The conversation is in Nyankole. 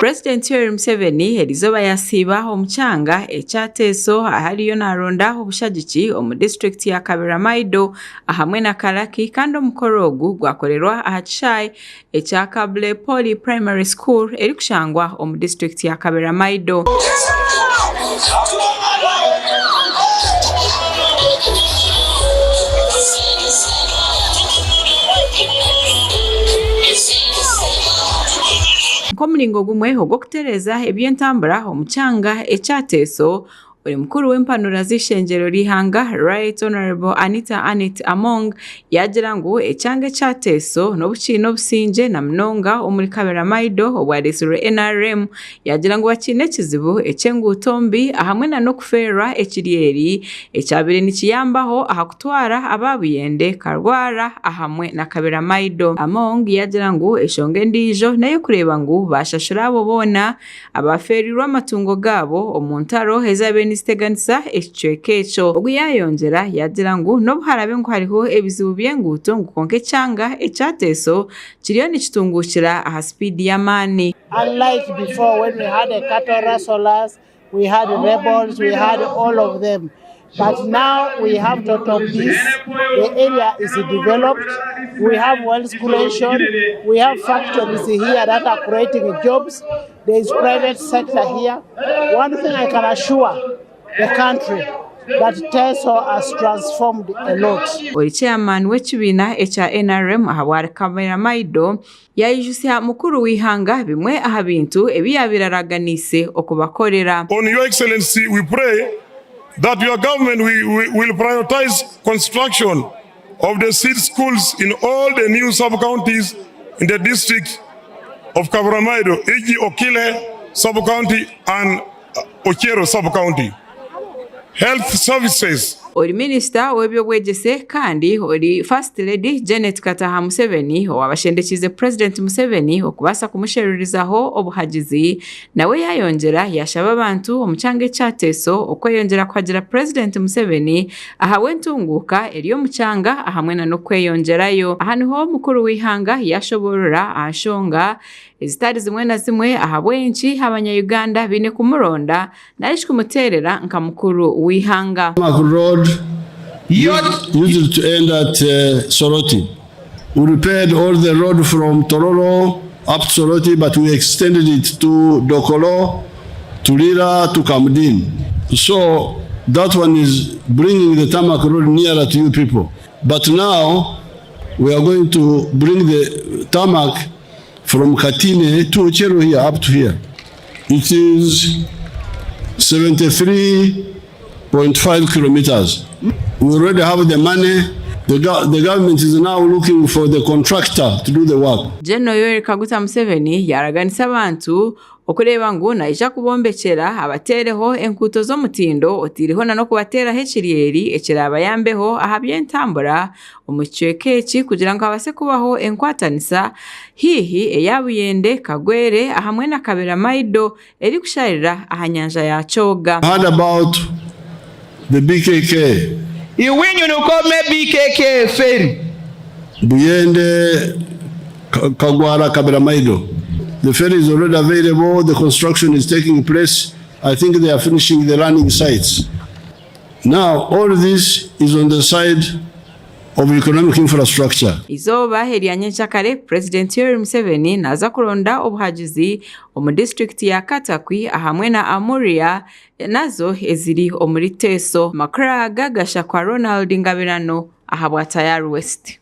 Purezidenti Yoweri Museveni eriizooba yasiiba omu kyanga ekya Teso ahu ariyo naronda obushagiki omu disiturikiti ya Kaberamaido ahamwe na Kalaki kandi omukoro ogu gwakorerwa aha kishaayi ekya Kabule Poly Primary School erikushangwa omu disiturikiti ya Kaberamaido. Nk'omuringo gumwe ogw'okutereeza eby'entambura omu kyanga ekya Teso, ori mukuru w'empanura z'eishengyero ry'eihanga Right Honourable Anita Annet Among yaagira ngu ekyanga ekya Teso n'obu kiine obusingye na munonga omuri Kaberamaido obwaretsirwe NRM yaagira ngu bakiine ekizibu eky'enguuto mbi ahamwe na n'okufeerwa ekiryeri ekyabaire nikiyambaho aha kutwara aba Buyende, Karwara ahamwe na Kaberamaido. Among yaagira ngu enshonga endiijo n'ey'okureeba ngu baashashura abo boona Abaafeereirwe amatungo gaabo omu ntaro ezaabaire niziteganisa ekicweka ekyo. Ogu yaayongyera yaagira ngu n'obu haraabe ngu hariho ebizibu by'enguuto ngu kwonka ekyanga ekya Teso kiriyo nikitunguukira aha sipiidi y'amaani. Unlike before when we had a cattle rustlers, we had rebels, we had all of them. But now we have total peace, the area is developed, we have wealth creation, we have factories here that are creating jobs, there is private sector here. One thing I can assure the country that Teso has transformed a lot. Ori chairman w'ekibiina ekya NRM ahabwa Kaberamaido yaijutsya mukuru w'eihanga bimwe aha bintu ebi yaabaire araganiise okubakorera. On Your Excellency we pray that your government will prioritize construction of the seed schools in all the new sub-counties in the district of Kaberamaido, eg Okile sub-county and Ochero sub-county. Health services. Ori minisita w'eby'obwegyese kandi ori First Lady Janet Kataha Museveni owabashendekiize Purezidenti Museveni okubaasa kumusherurizaho obuhagizi nawe yayongyera yashaba abantu omu kyanga ekya Teso okweyongyera kuhagira Purezidenti Museveni ahabw'entunguuka eri omu kyanga ahamwe na n'okweyongyerayo. Aha niho mukuru w'eihanga yashoboorora aha nshonga ezitari zimwe na zimwe ahabw'enki abanya Uganda baine kumuronda Nari shi kumuteerera nka mukuru w'eihanga. Tarmac road used to end at Soroti. We repaired all the road from Tororo up to Soroti but we extended it to Dokolo, to Lira, to Kamdini. So that one is bringing the tarmac road nearer to you people. But now we are going to bring the tarmac from Katine to Ochero here up to here. It is 73.5 kilometers. We already have the money. The, go the government is now looking for the contractor to do the work. General Yoweri Kaguta Museveni yaaraganisa abantu okureeba ngu naija kubombekyera abateereho enkuuto z'omutindo oteireho na n'okubateeraho ekiryeri ekiraabayambeho aha by'entambura omu kicweka eki kugira ngu habaase kubaho enkwatanisa haihi eya Buyende, Kagwere ahamwe na Kaberamaido erikusharira aha nyanja ya Kyoga. Heard about the BKK. Iwinyu nukome BKK ferry. Buyende, Kagwara, Kaberamaido. The ferry is already available, the construction is taking place, I think they are finishing the landing sites. Now all this is on the side of economic infrastructure. Eizooba erya nyenkyakare, Purezidenti Yoweri Museveni naaza kuronda obuhagizi omu disiturikiti ya Katakwi ahamwe na Amuria nazo eziri omuri Teso. Amakuru aga gashakwa Ronald Ngabirano ahabwa Tayari West.